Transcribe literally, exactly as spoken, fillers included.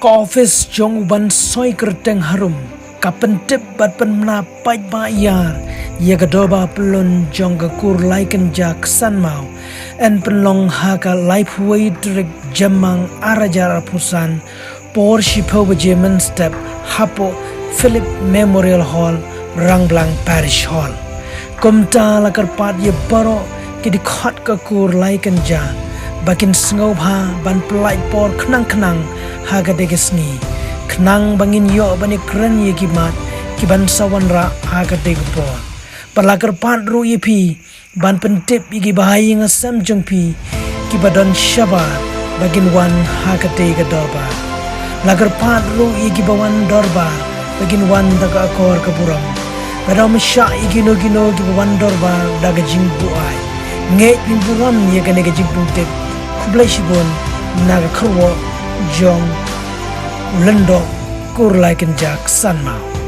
Ka ophis jong u ban soi kyrteng harum ka pyntip bad pynmna paidbah ïar ïa ka dorbar pyllun jong ka kur Laikynja Ksanmaw, yn pynlong ha ka laiphew tarik Jymmang ar hajar arphew san, por shiphew baje mynstep hapoh Philip Memorial Hall, Rangblang Parish Hall. Kumta la kyrpad ïa baroh ki dkhot ka kur Laikynja ba kin sngewbha ban pyllait por khnang khnang ha katei ka sngi, khnang ba ngin ïoh ban ïakren ïa ki mat ki ban sa wanrah ha katei ka por. Bad la kyrpad ruh ïa phi ban pyntip ïa ki bahaïing hasem jong phi ki ba don shabar ba kin wan ha katei ka dorbar. La kyrpad ruh ïa ki ba wan dorbar ba kin wan da ka akor ka burom. Bad ym shah ïa kino kino ki ba wan dorbar da ka jingbuaid. Ngeit phin burom ïa kane ka jingpyntip. Khublei shibun na ka kyrwoh jong u lyngdoh kur Laikynja Ksanmaw.